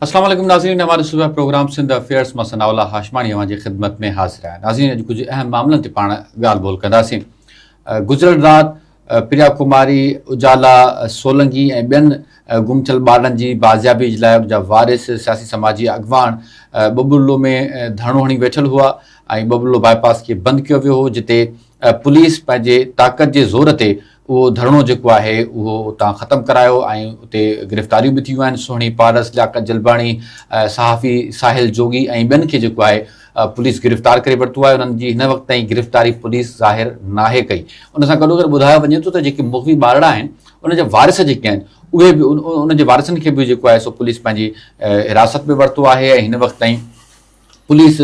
السلام عليڪم ناظرين هماري صبح پروگرام سنڌ افيئرس مان ثناء الله هاشماڻي اوهان جي خدمت ۾ حاضر آهيان. ناظرين اڄ ڪجهه اهم معاملن تي پاڻ ڳالهه ٻولهه ڪنداسين. گذريل رات پريا ڪماري، اجالا سولنگي ۽ ٻين گم ٿيل ٻارڙن جي بازيابي جي لاء ان جا وارث، سياسي سماجي اڳواڻ ٻٻرلو ۾ ڌرڻو هڻي ويٺل هئا ۽ ٻٻرلو باء پاس کي بند ڪيو ويو هو جتي پوليس پنهنجي طاقت جي زور تي اهو ڌرڻو جيڪو آهي اهو اتان ختم ڪرايو ۽ اتي گرفتاريون به ٿيون آهن سهڻي پارس، لياقت جلباڻي، صحافي ساحل جوڳي ۽ ٻين کي جيڪو آهي پوليس گرفتار ڪري ورتو آهي انهن جي هن وقت تائين گرفتاري پوليس ظاهر ناهي ڪئي ان سان گڏوگڏ ٻڌايو وڃي ٿو ته جيڪي مغوي ٻارڙا آهن انهن جا وارث جيڪي آهن اهي به انهن جي وارثن کي به جيڪو آهي سو پوليس پنهنجي حراست ۾ ورتو آهي ۽ هن وقت تائين پوليس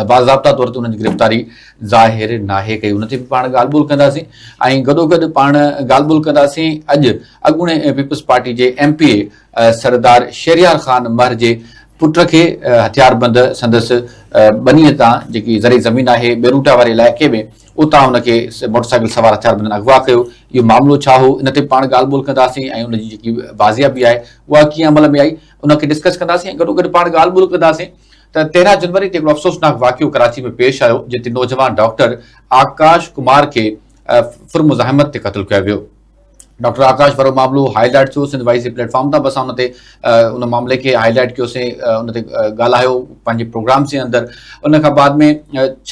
باضابطا طور تي انهن جي گرفتاري ظاهر ناهي ڪئي ان تي به پاڻ ڳالهه ٻولهه ڪنداسين ۽ گڏوگڏ پاڻ ڳالهه ٻولهه ڪنداسين اڄ اڳوڻي پيپلز پارٽي جي M P A Sardar Shehryar Khan Mahar جي پٽ کي هٿياربند سندس ٻنيء تان جيڪي زرعي زمين آهي بيروٽا واري علائقي ۾ اتان ان کي موٽر سائيڪل سوار هٿياربندن اغوا ڪيو اهو معاملو ڇا هو ان تي پاڻ ڳالهه ٻولهه ڪنداسين ۽ ان جي جيڪي بازيابي آهي اها ڪيئن عمل ۾ آئي ان کي ڊسڪس ڪنداسين ۽ گڏوگڏ پاڻ ڳالهه ٻولهه ڪنداسين ته 13 جنوري تي هڪڙو افسوسناڪ واقعو ڪراچي ۾ پيش آيو جتي نوجوان ڊاڪٽر آڪاش ڪمار کي ڦر مزاحمت تي قتل ڪيو ويو. ڊاڪٽر آڪاش وارو معاملو هائي لائيٽ ٿيو سنڌ وائيس جي پليٽ فارم تان به اسان ان تي ان معاملي کي هائي لائيٽ ڪيوسين ان تي ڳالهايو پنهنجي پروگرام جي اندر ان کان بعد ۾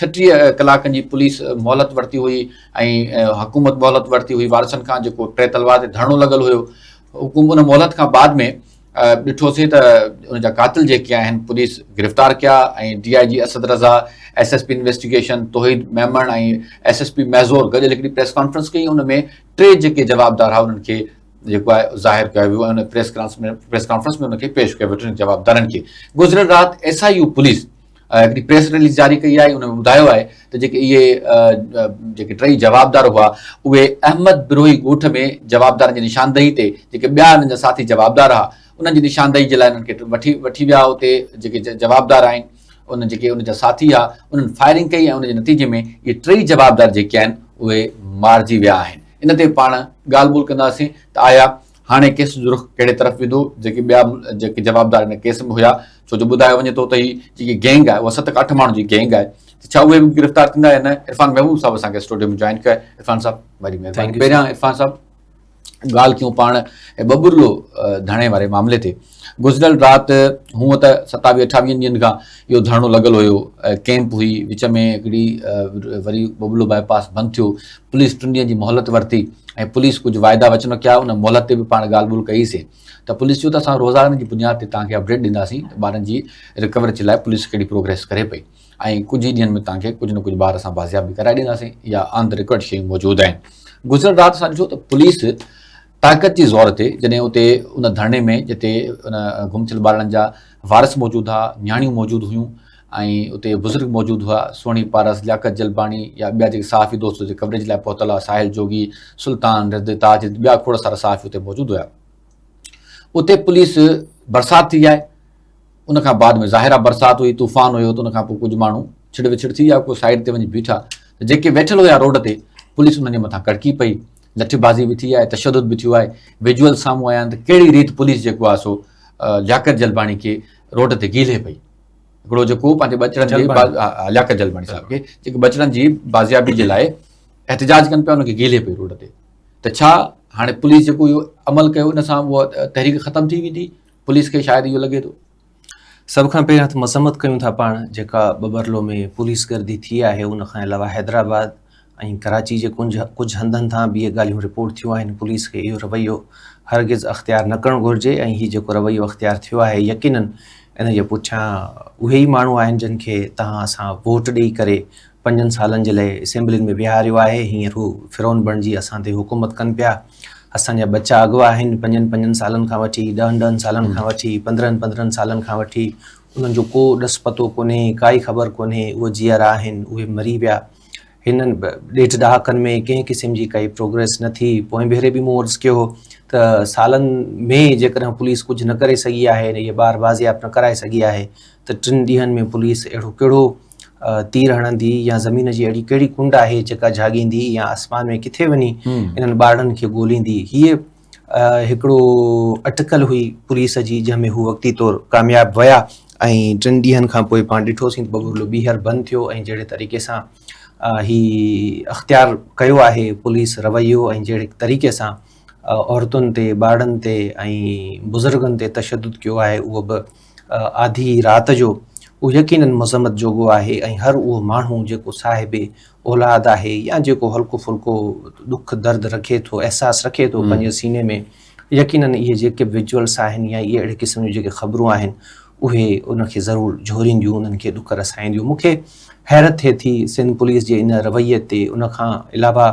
36 ڪلاڪن جي پوليس مهلت ورتي هئي ۽ حڪومت مهلت ورتي هئي وارثن کان جيڪو ٽي تلوار تي ڌرڻو لڳل هيو حڪومت ان مهلت کان بعد ۾ ڏٺوسين ته ان جا قاتل جيڪي آهن پوليس گرفتار ڪيا ۽ D I G Asad Raza, S S P investigation Tauheed Memon ۽ S S P Mahjoor گڏيل هڪڙي پريس ڪانفرنس ڪئي ان ۾ ٽي جيڪي جوابدار هئا انهن کي جيڪو آهي ظاهر ڪيو ويو ۽ ان پريس ڪانفرنس ۾ ان کي پيش ڪيو ويو ٽن جوابدارن کي گذريل رات ايس I U police هڪڙي پريس رليز جاري ڪئي آهي ان ۾ ٻڌايو آهي ته جيڪي اهي جيڪي ٽئي جوابدار هئا اهي احمد بروهي ڳوٺ ۾ جوابدارن جي نشاندهي تي جيڪي ٻيا انهن جا ساٿي جوابدار هئا انهن جي نشاندهي جي لاء انهن کي وٺي وٺي ويا اتي جيڪي جوابدار آهن ان جيڪي ان جا ساٿي هئا انهن فائرنگ ڪئي ۽ ان جي نتيجي ۾ اهي ٽئي جوابدار جيڪي آهن اهي مارجي ويا آهن ان تي پاڻ ڳالهه ٻولهه ڪنداسين ته آيا هاڻي ڪيس جو رخ ڪهڙي طرف ويندو، جيڪي ٻيا جيڪي جوابدار هن ڪيس ۾ هيا، ڇو جو ٻڌايو وڃي ٿو ته هي جيڪي گينگ آهي اها ست کان اٺ ماڻهن جي گينگ آهي ته ڇا اهي به گرفتار ٿيندا يا نه؟ عرفان محبوب صاحب اسان کي اسٽوڊيو ۾ جوائن ڪيو آهي. عرفان صاحب وڏي مهرباني. پهريان عرفان صاحب ڳالهه ڪيون پاڻ ٻٻرلو ڌرڻي واري معاملي تي. گذريل رات هونء ته ستاويهه اٺاويهن ڏينهن کان اهو ڌرڻو لڳل هيو، ڪئمپ هئي، وچ ۾ هڪڙي وري ٻٻرلو باء پاس بند ٿيو، پوليس ٽن ڏينهن جي مهلت ورتي ۽ پوليس ڪجهه واعدا وچن ڪيا، ان مهلت تي به پاڻ ڳالهه ٻولهه ڪئي سين ته پوليس چيو ته اسان روزاني جي بنياد تي توهان کي اپڊيٽ ڏينداسين ته ٻارن جي رڪوري جي لاء پوليس ڪهڙي پروگريس ڪري پئي ۽ ڪجهه ئي ڏينهن ۾ توهان کي ڪجهه نه ڪجهه ٻار اسان بازياب به ڪرائي ڏينداسين يا آن the record شيون موجود آهن. گذريل رات اسان ڏٺو ته پوليس طاقت جي زور تي جڏهن اتي ان ڌرڻي ۾ جتي ان گم ٿيل ٻارڙن جا وارث موجود هئا، نياڻيون موجود هيون ۽ اتي بزرگ موجود هئا، سهڻي پارس، لياقت جلباڻي يا ٻيا جيڪي صحافي دوست اتي ڪوريج لاء پهتل هئا، ساحل جوڳي، سلطان رد، تاج ٻيا کوڙ سارا صحافي اتي موجود هيا. اتي پوليس برسات ٿي آهي ان کان بعد ۾ ظاهر آهي برسات هئي طوفان هيو ته ان کان پوء ڪجهه ماڻهو ڇڙ وڇڙ ٿي ويا ڪو سائيڊ تي وڃي بيٺا ته جيڪي ويٺل هيا روڊ تي پوليس انهن جي مٿان ڪڙڪي پئي لٺ بازي به ٿي آهي تشدد به ٿيو آهي ويجوئل سامهون آيا آهن ته ڪهڙي ريت پوليس جيڪو آهي سو لياقت جلباڻي کي روڊ تي گيلي پئي هڪڙو جيڪو پنهنجي ٻچڙن جي لياقت جلباڻي صاحب کي جيڪي ٻچڙن جي بازيابي جي لاء احتجاج ڪن پيا ان کي گيلي پئي روڊ تي ته ڇا هاڻي پوليس جيڪو اهو عمل ڪيو ان سان اها تحريڪ ختم ٿي ويندي پوليس کي شايد اهو لڳي ٿو. سڀ کان پهريان ته مذمت ڪيون ٿا پاڻ جيڪا ٻٻرلو ۾ پوليس گردي ٿي آهي ان کان علاوه حيدرآباد ۽ ڪراچي جي ڪجهه هنڌن تان به اهي ڳالهيون رپورٽ ٿيون آهن پوليس کي اهو رويو هرگز اختيار نه ڪرڻ گهرجي ۽ هي جيڪو رويو اختيار ٿيو آهي يقينن ان جي پٺيان اهي ئي ماڻهو آهن جن کي توهان اسان ووٽ ڏئي ڪري پنجن سالن جي لاء اسيمبلين ۾ ويهاريو آهي، هينئر هو فرعون بڻجي اسان تي حڪومت ڪن پيا. اسان جا ٻچا اغوا آهن، پنجن پنجن سالن کان وٺي، ڏهن ڏهن سالن کان وٺي، پندرهن پندرهن سالن کان وٺي انهن جو ڪو ڏس پتو ڪونهي، ڪائي خبر ڪونهي، اهي جيئرا آهن، اهي مري ويا. هنن ڏيڍ ڏهاڪن ۾ ڪنهن قسم جي ڪائي پروگريس نه ٿي. پوئين ڀيري به مون عرض ڪيو هو ته سالن ۾ جيڪڏهن پوليس ڪجهه نه ڪري سگهي آهي، اهي ٻار بازياب نه ڪرائي سگهي آهي ته ٽن ڏينهن ۾ پوليس اهڙو ڪهڙو تير هڻندي يا زمين جي اهڙي ڪهڙي ڪنڊ آهي جيڪا جهاڳيندي يا آسمان ۾ ڪٿي وڃي انهن ٻارڙن کي ڳوليندي. هيء هڪڙو اٽڪل هئي پوليس جي جنهن ۾ هو وقتي طور ڪامياب ويا ۽ ٽن ڏينهن کان پوء پاڻ ڏٺوسين ته ٻٻرلو ٻيهر بند ٿيو ۽ جهڙي طريقي سان هي اختيار ڪيو آهي پوليس رويو ۽ جهڙي طريقي سان عورتن تي ٻارڙن تي ۽ بزرگن تي تشدد ڪيو آهي اهو به آڌي رات جو اهو يقينن مذمت جوڳو آهي ۽ هر اهو ماڻهو جيڪو صاحب اولاد آهي يا جيڪو هلڪو ڦلڪو ڏک درد رکي ٿو احساس رکي ٿو پنهنجي سيني ۾ يقينن اهي جيڪي به وجوئلس آهن يا اهي اهڙي قسم جون جيڪي خبرون آهن اهي ان کي ضرور جهورينديون انهن کي ڏک رسائينديون مون کي حيرت ٿئي ٿي سنڌ پوليس جي ان رويي تي ان کان علاوه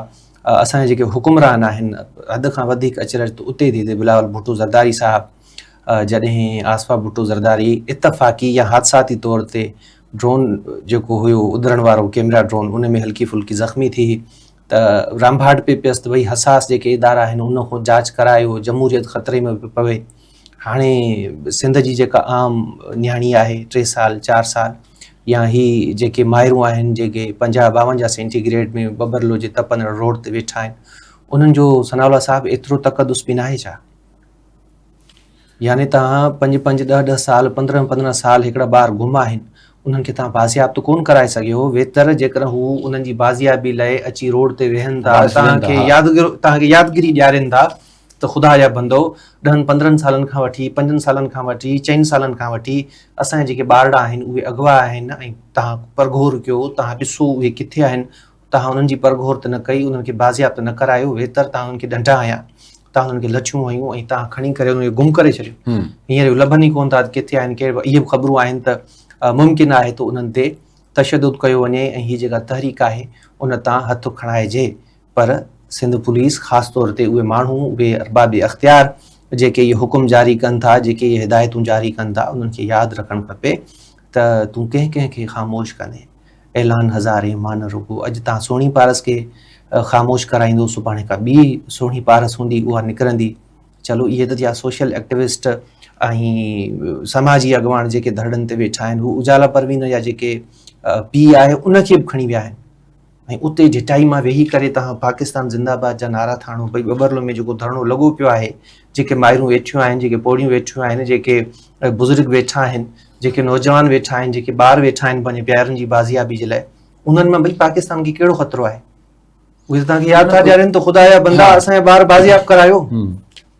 اسان جا جيڪي حڪمران آهن حد کان وڌيڪ اچرج ته اتي ٿي ٿئي بلاول ڀٽو زرداري صاحب جڏهن آصفه ڀٽو زرداري اتفاقي يا حادثاتي طور تي ڊرون جيڪو هيو اڏرڻ وارو ڪيمرا ڊرون ان ۾ هلڪي ڦلڪي زخمي ٿي ته رانڀاٽ پئي پيس ته ڀئي حساس جيڪي ادارا آهن ان کان جاچ ڪرايو جمهوريت خطري ۾ پئي پوي هاڻي سنڌ جي جيڪا عام نياڻي آهي ٽي سال چار سال يا هي جيڪي مائرون آهن جيڪي پنجاهه ٻاونجاهه سينٽي گريڊ ۾ ٻٻرلو جي تپندڙ روڊ تي ويٺا آهن انهن جو ثناء الله صاحب ايترو تقدس به ناهي ڇا؟ يعني توهان پنج پنج ڏهه ڏهه سال پندرهن پندرهن سال هڪڙا ٻار گم آهن انهن کي توهان بازياب ته ڪون ڪرائي سگهيو ويتر جيڪڏهن هو انهن جي بازيابي لاء اچي روڊ تي ويهن ٿا توهان کي يادگيرو توهان کي يادگيري ڏيارين ٿا ته خدا جا بندو ڏهن پندرهن سالن کان وٺي پنجن سالن کان وٺي چئن سالن کان وٺي اسان جا جيڪي ٻارڙا آهن اهي اغوا آهن ۽ توهان پرگهور ڪيو توهان ڏسو اهي ڪٿي آهن توهان انهن جي پرگهور ته نه ڪئي، انهن کي بازياب ته نه ڪرايو، ويتر توهان انهن کي ڏنڊا هنيا، توهان انهن کي لٺيون هنيون ۽ توهان کڻي ڪري انهن کي گم ڪري ڇڏيو. هينئر اهي لڀن ئي ڪونه ٿا ته ڪٿي آهن، ڪهڙي اهي به خبرون آهن ته ممڪن آهي ته انهن تي تشدد ڪيو وڃي ۽ هي جيڪا تحريڪ آهي ان تان هٿ کڻائجي پر سنڌ پوليس خاص طور تي اهي ماڻهو اهي ارباب اختيار جيڪي اهي حڪم جاري ڪن ٿا جيڪي اهي هدايتون جاري ڪن ٿا انهن کي ياد رکڻ کپي ته تون ڪنهن ڪنهن کي خاموش ڪندين. اعلان هزارين مان نه رڳو اڄ تان سهڻي پارس کي خاموش ڪرائيندو سڀاڻي ڪا ٻي سهڻي پارس هوندي اها نڪرندي چلو اهي ته ٿيا سوشل ايڪٽوسٽ ۽ سماجي اڳواڻ جيڪي ڌرڻن تي ويٺا آهن هو اجالا پروين جا جيڪي پيء آهي ان کي به کڻي ويا آهن ۽ اتي ڍٽائي مان ويهي ڪري تهان پاڪستان زنده باد جا نعرا ٿا هڻو ڀئي ٻٻرلو ۾ جيڪو ڌرڻو لڳو پيو آهي جيڪي مائرون ويٺيون آهن جيڪي پوڙهيون ويٺيون آهن جيڪي بزرگ ويٺا آهن جيڪي نوجوان ويٺا آهن، جيڪي ٻار ويٺا آهن پنهنجي پيارن جي بازيابي جي لاء، انهن مان ڀئي پاڪستان کي ڪهڙو خطرو آهي؟ اهي ته توهان کي ياد ٿا ڏيارين ته خدا جا بندا اسان جا ٻار بازياب ڪرايو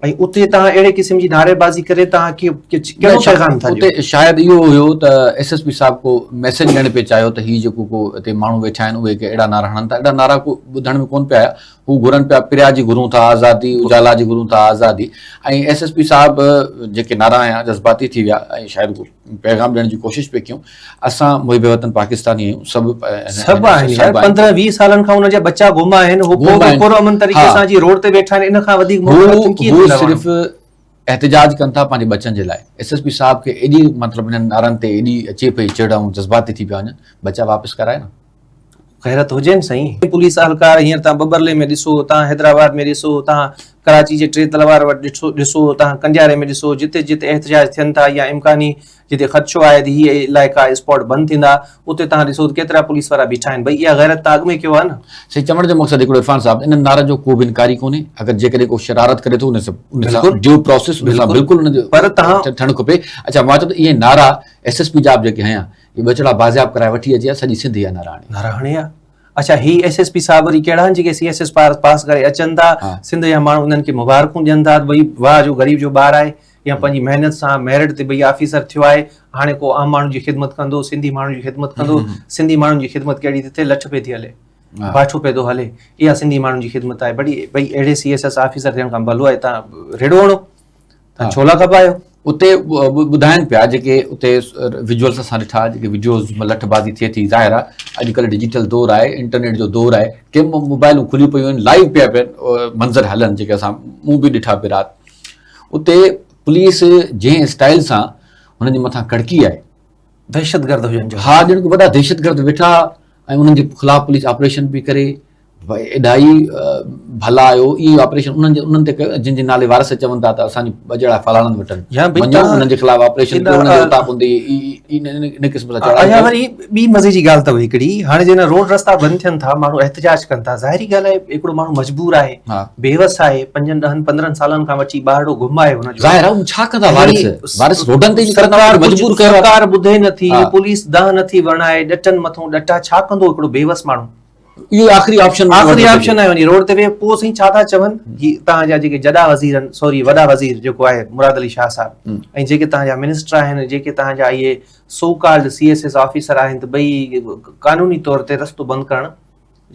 ۽ اتي توهان اهڙي قسم جي نعري بازي ڪري توهان کي ڪهڙو پيغام ٿا ڏيو؟ اتي شايد اهو هيو ته ايس ايس پي صاحب ڪو ميسيج ڏيڻ پئي چاهيو ته هي جيڪو ڪو اتي ماڻهو ويٺا آهن اهي ڪي اهڙا نعرا هڻن ٿا، اهڙا نعرا ڪو ٻڌڻ ۾ ڪونه پيا آيا، هو گهرن پيا پريا جي گهرون ٿا آزادي اجالا جي گهرون ٿا آزادي ۽ ايس ايس پي صاحب جيڪي نعرا هنيا جذباتي ٿي ويا ۽ شايد ڪو پيغام ڏيڻ جي ڪوشش پئي ڪيون اسان محب وطن پاڪستاني آهيون سڀ سڀ آهن يار 15 20 سالن کان انهن جا ٻچا گم آهن هو پوء به پر امن طريقي سان جي روڊ تي ويٺا آهن ان کان وڌيڪ محب ڪيئن ٿيندا صرف احتجاج ڪن ٿا پنهنجي ٻچن جي لاء ايس ايس پي صاحب کي ايڏي مطلب انهن نعرن تي ايڏي اچي پئي چڙ ۽ جذباتي ٿي پيا وڃن ٻچا واپس ڪرائي نه غيرت هجين سائين. پوليس اهلڪار هينئر تان ٻٻرلي ۾ ڏسو، تان حيدرآباد ۾ ڏسو، تان ڪراچي جي ٽي تلوار وٽ ڏسو، تان ڪنڊياري ۾ ڏسو، جتي جتي احتجاج ٿين ٿا يا امڪاني جتي خدشو آهي ته هي علائقا اسپاٽ بند ٿيندا، اتي تان ڏسو ته ڪيترا پوليس وارا بيٺا آهن. ڀئي اها غيرت تان اڳ ۾ ڪيو آهي نه. سائين چوڻ جو مقصد هڪڙو عرفان صاحب انهن نعرن جو ڪو به انڪاري ڪونهي اگر جيڪڏهن ڪو شرارت ڪري ٿو ان سان ان سان ڊيو پراسيس ان سان بلڪل ان جو پر تان ٿيڻ کپي اڇا مان چوان ٿو اهي نعرا ايس ايس پي جا به جيڪي هنيا هي ٻچڙا بازياب ڪرائي وٺي اچي ها سڄي سنڌ اها نعرا هڻي. نعرا هڻي ها. اڇا هي ايس ايس پي صاحب وري ڪهڙا آهن جيڪي سي ايس ايس پاس ڪري اچن ٿا سنڌ جا ماڻهو انهن کي مبارڪون ڏين ٿا ته ڀئي واهه جو غريب جو ٻار آهي يا پنهنجي محنت سان ميرٽ تي ڀئي آفيسر ٿيو آهي هاڻي ڪو عام ماڻهن جي خدمت ڪندو سنڌي ماڻهن جي خدمت ڪندو سنڌي ماڻهن جي خدمت ڪهڙي ٿي ٿئي لٺ پئي ٿي هلي باٺو پئي ٿو هلي اها سنڌي ماڻهن جي خدمت آهي بڙي ڀئي اهڙي سي ايس ايس آفيسر ٿيڻ کان ڀلو آهي تان ريڙهو هڻو تان ڇولا کپايو. اتي ٻڌائن پيا جيڪي اتي ويجوئلز اسان ڏٺا جيڪي ويڊيوز ۾ لٺ بازي ٿئي ٿي ظاهر آهي اڄڪلهه ڊجيٽل دور آهي انٽرنيٽ جو دور آهي ڪي موبائلون کليون پيون آهن لائيو پيا پيا منظر هلن جيڪي اسان مون به ڏٺا پي رات اتي پوليس جنهن اسٽائل سان هنن جي مٿان ڪڙڪي آهي دهشتگرد هجن ها ڄڻ وڏا دهشتگرد ويٺا ۽ انهن جي خلاف پوليس آپريشن پئي ڪري ايڏا ئي ڀلا آهيو اهو آپريشن انهن جي انهن تي ڪيو جن جي نالي وارث چون ٿا ته اسان جي ٻه جهڙا فلاڻن وٽن وڃو انهن جي خلاف آپريشن ڪيو انهن جي اوطاقن تي ان قسم سان چڙهائي اڃا وري ٻي مزي جي ڳالهه اٿو هڪڙي هاڻي جڏهن روڊ رستا بند ٿين ٿا ماڻهو احتجاج ڪن ٿا ظاهري ڳالهه آهي هڪڙو ماڻهو مجبور آهي بيوس آهي پنجن ڏهن پندرهن سالن کان وٺي ٻارڙو گم آهي هن جو ظاهر آهي ڇا ڪندا وارث وارث روڊن تي نڪرندا مجبور ڪيو سرڪار ٻڌي نٿي پوليس دانهن نٿي ورڻائي ڏٽن مٿون ڏٽا ڇا ڪندو هڪڙو بيوس ماڻهو اهو آخري آپشن آخري آپشن آهي وڃي روڊ تي ويهه پوء سائين ڇا ٿا چون هي توهان جا جيڪي جڏا وزير آهن سوري وڏا وزير جيڪو آهي مراد علي شاهه صاحب ۽ جيڪي توهان جا منسٽر آهن جيڪي توهان جا اهي so called C S S officer آهن ته ٻئي قانوني طور تي رستو بند ڪرڻ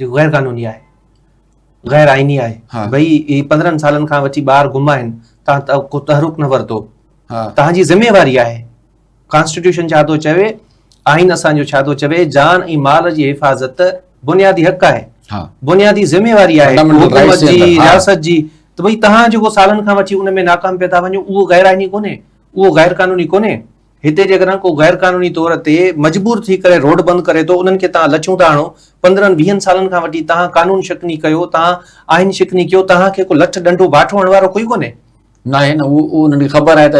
جيڪو غير قانوني آهي غير آئيني آهي ڀئي هي 15 سالن کان وٺي ٻار گم آهن توهان ڪو تحرڪ نه ورتو توهان جي ذميواري آهي ڪانسٽيٽيوشن ڇا ٿو چوي، آئين اسان جو ڇا ٿو چوي، جان ۽ مال جي حفاظت بنيادي حق آهي، بنيادي ذميواري آهي حڪومت جي، رياست جي ته ڀئي توهان جيڪو سالن کان وٺي ان ۾ ناڪام پيا ٿا وڃو اهو غير آئيني ڪونهي، اهو غير قانوني ڪونهي. هتي جيڪڏهن ڪو غير قانوني طور تي مجبور ٿي ڪري روڊ بند ڪري ٿو انهن کي توهان لچون ٿا هڻو، 15 ويهن سالن کان وٺي توهان قانون شڪني ڪيو، توهان آئين شڪني ڪيو، توهان کي ڪو لٺ ڏنڊو باٺو هڻڻ وارو ڪوئي ڪونهي. ناهي نه اهو انهن کي خبر آهي ته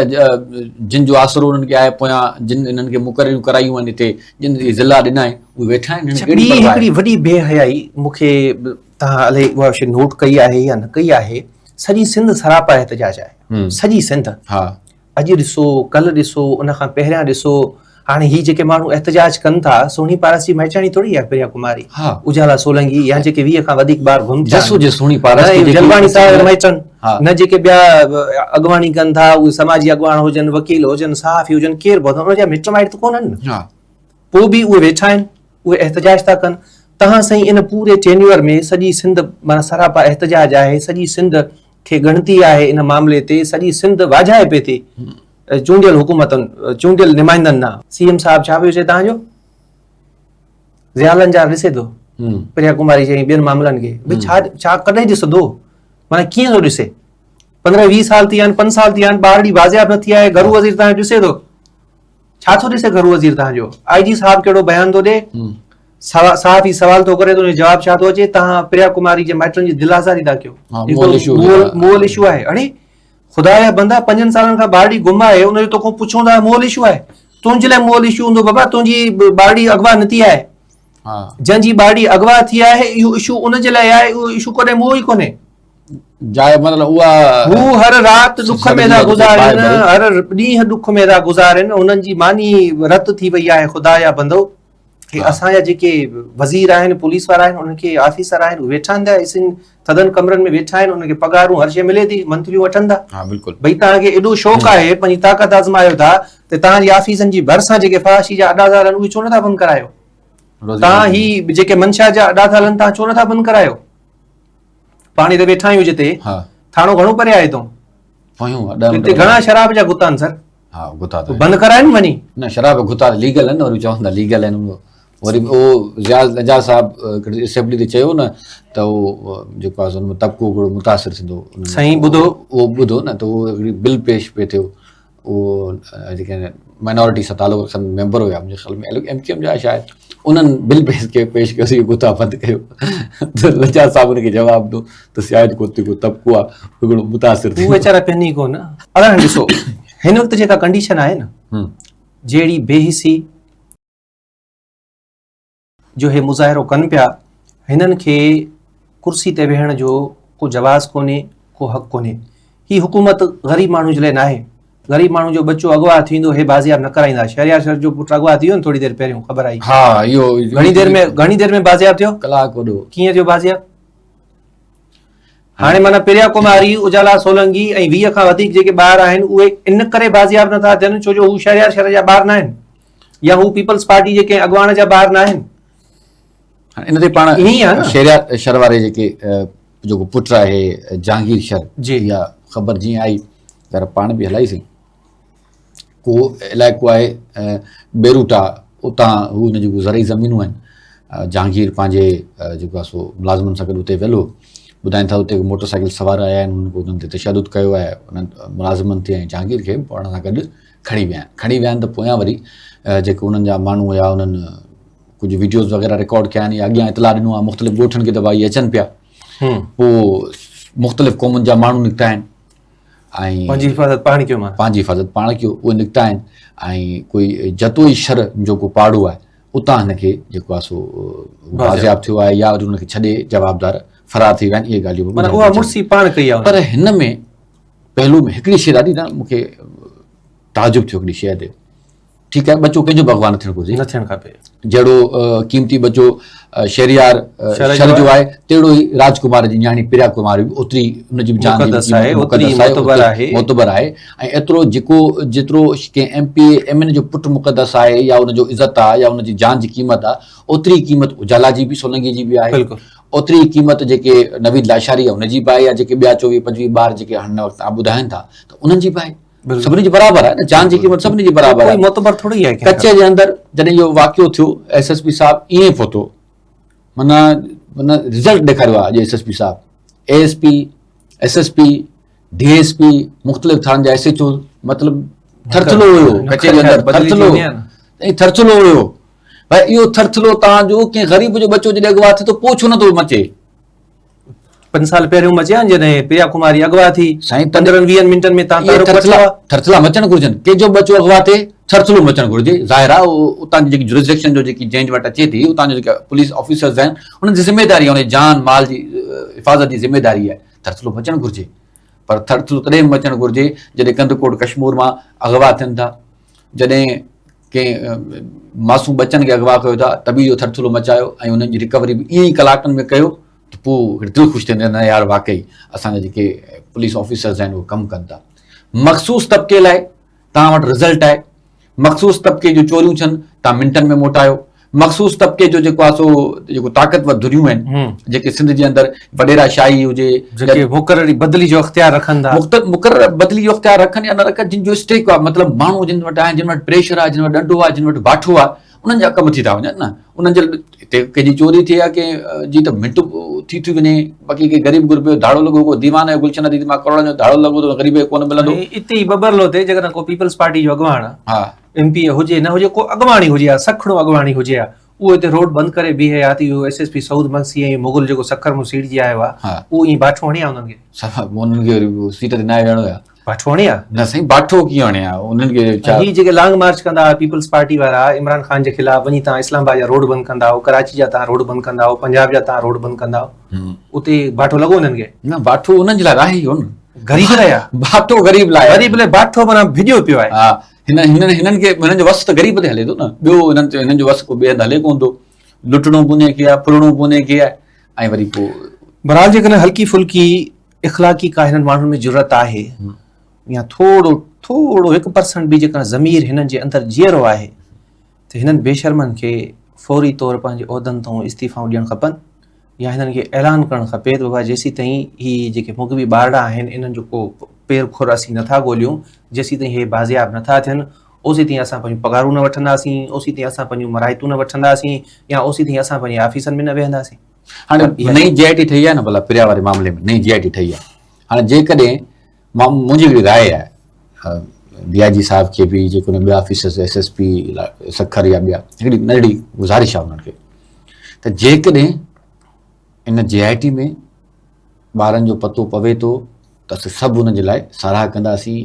جن جو آسرو انهن کي آهي پويان جن انهن کي مقرريون ڪرايون آهن هتي جن اهي ضلعا ڏنا آهن اهي ويٺا آهن انهن کي ڪهڙي پرواهه هڪڙي وڏي بي حيائي مون کي توهان الائي اها شي نوٽ ڪئي آهي يا نه ڪئي آهي سڄي سنڌ سراپا احتجاج آهي سڄي سنڌ ها اڄ ڏسو ڪل ڏسو ان کان پهريان ڏسو هاڻي هي جيڪي ماڻهو احتجاج ڪن ٿا سهڻي پارس جي مائٽياڻي ٿوري آهي پريا ڪماري اجالا سولنگي يا جيڪي 20 کان وڌيڪ ٻار گم ٿيا جسو جي سهڻي پارس جي جلواڻي صاحب مائٽن نه جيڪي ٻيا اڳواڻي ڪن ٿا اهي سماجي اڳواڻ هجن وڪيل هجن صحافي هجن ڪير به هجن ان جا مٽ مائٽ ته ڪونهن نه پوء به اهي ويٺا آهن اهي احتجاج ٿا ڪن تهان سائين ان پوري ٽينيور ۾ سڄي سنڌ معنيٰ سراپا احتجاج آهي سڄي سنڌ کي ڳڻتي آهي ان معاملي تي سڄي سنڌ واجهائي پئي ٿي چونڊيل حڪومتن چونڊيل نمائندن ڏانهن. سي ايم صاحب ڇا پيو چئي توهان جو ضياء لنجار ڏسي ٿو پريا ڪماري جي ٻين معاملن کي ڀي ڇا ڇا ڪڏهن ڏسندو معنی ڪيئن ٿو ڏسي 15 20 سال ٿي ويا آهن 5 سال ٿي ويا آهن ٻارڙي بازياب نه ٿي آهي گهرو وزير توهان جو ڏسي ٿو ڇا ٿو ڏسي گهرو وزير توهان جو آء جي صاحب ڪهڙو بيان ٿو ڏي صحافي سوال ٿو ڪري ته ان جو جواب ڇا ٿو اچي توهان پريا ڪماري جي مائٽن جي دل آزاري ٿا ڪيو مول اشو آهي اڙي خدا جا بندا پنجن سالن کان ٻارڙي گم آهي ان جو توکان پڇون ٿا مول اشو آهي تنهنجي لاء مول اشو هوندو بابا تنهنجي ٻارڙي اغوا نه ٿي آهي جنهن جي ٻارڙي اغوا ٿي آهي اهو اشو ان جي لاء آهي اهو اشو ڪڏهن مئو ئي ڪونهي جاء مطلب اها هو هر رات ڏک ۾ ٿا گذارين هر ڏينهن ڏک ۾ ٿا گذارين انهن جي ماني رت ٿي وئي آهي خدا جا بندو هي اسان جا جيڪي وزير آهن پوليس وارا آهن انهن کي آفيسر آهن ويٺا آهن اسين ٿڌن ڪمرن ۾ ويٺا آهن انهن کي پگهارون هر شيء ملي ٿي منٿليون وٺن ٿا ها بلڪل ڀئي توهان کي ايڏو شوق آهي پنهنجي طاقت آزمايو ٿا ته توهان جي آفيسن جي ڀرسان جيڪي فحاشي جا اڏا ٿا هلن اهي ڇو نٿا بند ڪرايو توهان هي جيڪي منشا جا اڏا ٿا هلن توهان ڇو نٿا بند ڪرايو پاڻي ته ويٺا آهيون جتي ٿاڻو گهڻو پري آهي هتون هتي گهڻا شراب جا گتا آهن سر ها گتا ته بند ڪرائن وڃي نه شراب گتا ليگل آهن وري چون ٿا ليگل آهن وري او ضياء نجار صاحب هڪڙي اسيمبلي تي چيو نه ته اهو جيڪو آهي ان ۾ طبقو هڪڙو متاثر ٿيندو سائين ٻڌو اهو ٻڌو نه ته اهو هڪڙي بل پيش پئي ٿيو اهو جيڪي مائنورٽي سان تعلق رکندڙ ميمبر هيا منهنجي خيال ۾ ايم ڪيو ايم جا شايد انهن بل پيش ڪيو پيش ڪيو اهو گتا بند ڪيو ته لجا صاحب ان کي جواب ڏنو ته شايد ڪو ڪو طبقو آهي هڪڙو متاثر ٿيندو. هو ويچارا پين ئي ڪونه. ادا هاڻي ڏسو هن وقت جيڪا ڪنڊيشن آهي نه جهڙي بي حسي جو هي مظاهرو ڪن پيا هنن کي ڪرسي تي ويهڻ جو ڪو جواز ڪونهي ڪو حق ڪونهي هي حڪومت غريب ماڻهو جي لاء ناهي غريب ماڻهو جو ٻچو اغوا ٿيندو هي بازياب نه ڪرائيندا شهريار شر جو پٽ اغوا ٿي ويو نه ٿوري دير پهريون خبر آئي ها اهو گهڻي دير ۾ گهڻي دير ۾ بازياب ٿيو ڪلاڪ وڏو ڪيئن ٿيو بازياب هاڻي معنيٰ پريا ڪماري، اجالا سولنگي ۽ 20 کان وڌيڪ جيڪي ٻار آهن اهي ان ڪري بازياب نٿا ٿين ڇو جو هو شهريار شر جا ٻار ناهن يا هو پيپلز پارٽي جي ڪنهن اڳواڻ جا ٻار ناهن. ان تي پاڻ شهريار شر واري جيڪي جيڪو پٽ آهي جهانگير شر جي اها خبر جيئن آئي ذرا پاڻ به هلائيسين. ڪو علائقو آهي بيروٽا اتان هو ان جون زرعي زمينون آهن جهانگير پنهنجي جيڪو آهي سو ملازمن سان گڏ اتي ويل هو ٻڌائين ٿا اتي موٽر سائيڪل سوار آيا آهن انهن انهن تي تشدد ڪيو آهي انهن ملازمن تي ۽ جهانگير کي پاڻ سان گڏ کڻي ويا آهن کڻي ويا آهن ته پويان وري جيڪي انهن جا ماڻهو هيا انهن ڪجهه وڊيوز وغيره رڪارڊ ڪيا آهن يا اڳيان اطلاع ڏنو آهي مختلف ڳوٺن کي ته ڀائي اچن پيا پوء مختلف قومن جا ماڻهو نڪتا آهن ۽ پنهنجي حفاظت پاڻ ڪيو معنيٰ پنهنجي حفاظت پاڻ ڪيو اهي نڪتا آهن ۽ ڪوئي جتوئي شھر جو ڪو پاڙو آهي اتان هن کي جيڪو آهي سو بازياب ٿيو آهي يا وري ان کي ڇڏي جوابدار فرار ٿي ويا آهن اهي ڳالهيون معنيٰ اها مڙسي پاڻ ڪئي آهي پر هن ۾ پهلو ۾ هڪڙي شيء ڏاڍي نه مون کي تعجب ٿيو هڪڙي شيء تي ٺيڪ آهي ٻچو ڪنهن جو به اغوا نه ٿيڻ گهرجي نه ٿيڻ کپي جهڙو قيمتي ٻچو شهريار شھر جو آهي تهڙو ئي راجڪمار جي نياڻي پريا ڪماري به اوتري ان جي به جان مقدس آهي اوتري معتبر آهي معتبر آهي ۽ ايترو جيڪو جيترو ڪنهن ايم پي ايم اين جو پٽ مقدس آهي يا ان جو عزت آهي يا ان جي جان جي قيمت آهي اوتري قيمت اجالا جي به سولنگي جي به آهي بلڪل اوتري قيمت جيڪي نويد لاشاري آهي ان جي به آهي يا جيڪي ٻيا 24 25 ٻار جيڪي هن وقت ٻڌائن ٿا ته انهن جي به آهي سڀني جي برابر آهي نه جان جي قيمت سڀني جي برابر آهي معتبر ٿوري آهي ڪچي جي اندر جڏهن اهو واقعو ٿيو ايس ايس پي صاحب ائين پهتو معنيٰ معنيٰ رزلٽ ڏيکاريو آهي اڄ ايس ايس پي صاحب A S P S S P D S P مختلف ٿاڻن جا ايس ايچ او مطلب ٿرٿلو هيو ڪچي جي اندر ٿرٿلو ۽ ٿرٿلو هيو ڀائي اهو ٿرٿلو تان جو ڪنهن غريب جو ٻچو جڏهن اغوا ٿئي ٿو پوء ڇو نٿو مچي پنج سال پهريون مچيا جڏهن پريا ڪماري اغوا ٿي سائين 15 20 منٽن ۾ تان تعارف ٿرٿلا ٿرٿلا مچڻ گهرجن ڪنهن جو ٻچو اغوا ٿئي ٿرٿلو مچڻ گهرجي ظاهر آهي اتان جي جيڪي جورسڊڪشن جو جيڪي جنهن وٽ اچي ٿي اتان جو جيڪا پوليس آفيسرز آهن انهن جي ذميواري آهي ان جان مال جي حفاظت جي ذميواري آهي ٿرٿلو مچڻ گهرجي پر ٿرٿلو تڏهن مچڻ گهرجي جڏهن ڪنڌڪوٽ ڪشمور مان اغوا ٿين ٿا جڏهن ڪنهن معصوم ٻچن کي اغوا ڪيو ٿا ته به اهو ٿرٿلو مچايو ۽ انهن جي رڪوري به ائين ئي ڪلاڪن ۾ ڪيو ته پوء هڪڙي دل خوش ٿيندي نه يار واقعي اسان جا جيڪي پوليس آفيسرز آهن اهي ڪم ڪن ٿا مخصوص طبقي لاء توهان وٽ رزلٽ آهي مخصوص طبقي جون چوريون ٿين توهان منٽن ۾ موٽايو مخصوص طبقي جو جيڪو آهي سو جيڪو طاقتور ڌريون آهن جيڪي سنڌ جي اندر وڏيرا شاهي هجي جيڪي مقرري بدلي جو اختيار رکن ٿا مقرر بدلي جو اختيار رکن يا نه رکن جن جو اسٽيڪ آهي مطلب ماڻهو جن وٽ آهن جن وٽ پريشر آهي جن وٽ ڏنڊو آهي جن وٽ باٺو آهي انهن جا ڪم ٿي ٿا وڃن نه انهن جي هتي ڪنهن جي چوري ٿئي يا ڪنهن جي ته منٽ ٿي ٿي وڃي باقي ڪنهن غريب غربي جو ڌاڙو لڳو ڪو ديوان جو گلشن حديد مان ڪروڙن جو ڌاڙو لڳو ته غريب کي ڪونه ملندو اتي ئي ٻٻرلو تي جيڪڏهن ڪو پيپلز پارٽي جو اڳواڻ ها ايم پي اي هجي نه هجي ڪو اڳواڻ ئي هجي ها سکڻو اڳواڻ ئي هجي ها اهو هتي روڊ بند ڪري بيهي ها ته اهو S S P Saud Magsi ۽ Mughal جيڪو سکر مون سيڙجي آيو ها اهو ائين باٺو هڻي ها انهن کي. صفا انهن کي وري سيٽ تي ناهي ويهڻو ها. باٺو هڻي ها؟ نه سائين باٺو ڪيئن هڻي ها انهن کي ڇا. هي جيڪي لانگ مارچ ڪندا ها پيپلز پارٽي وارا عمران خان جي خلاف وڃي تان اسلام آباد جا روڊ بند ڪندا هو ڪراچي جا تان روڊ بند ڪندا هو پنجاب جا تان روڊ بند ڪندا هو اتي باٺو لڳو انهن کي؟ نه باٺو انهن جي لاء آهي ئي ڪونه. غريب لاء آهي. باٺو غريب لاء آهي. غريب لاء باٺو معنيٰ ڀڄيو پيو آهي. ها هن هنن هنن کي هنن جو وس ته غريب تي هلي ٿو نه ٻيو هنن تي هنن جو وس ڪو ٻئي هنڌ هلي ڪونه ٿو لٽڻو به انهي کي آهي ڦرڻو به انهي کي آهي ۽ وري پوء بھرحال جيڪڏهن هلڪي ڦلڪي اخلاقي ڪا هنن ماڻهن ۾ جرئت آهي يا ٿورو ٿورو هڪ پرسنٽ به جيڪڏهن ضمير هنن جي اندر جيئرو آهي ته هنن بيشرمن کي فوري طور پنهنجي عهدن تان استعيفائون ڏيڻ کپن يا هنن کي اعلان ڪرڻ کپي ته بابا جيسيتائين هي جيڪي مغوي ٻارڙا آهن انهن جو ڪو پير کر اسين نٿا ڳوليون جيسيتائين هي بازياب نٿا ٿين اوسيتائين اسان پنهنجون پگهارون نه وٺنداسين اوسيتائين اسان پنهنجون مراعتون نه وٺنداسين يا اوسيتائين اسان پنهنجي آفيسن ۾ نه ويهنداسين. هاڻي نئين جي آء ٽي ٺهي آهي نه ڀلا پريا واري معاملي ۾ نئين جي آء ٽي ٺهي آهي هاڻي جيڪڏهن مان منهنجي هڪڙي راء آهي ڊي I جي صاحب کي به جيڪو ٻيا officers S S P Sukkur يا ٻيا هڪڙي ننڍڙي گذارش آهي انهن کي ته جيڪڏهن ان جي آء ٽي ۾ ٻارن جو پتو پوي ٿو ته اسين سڀ انهن جي لاء ساراهه ڪنداسين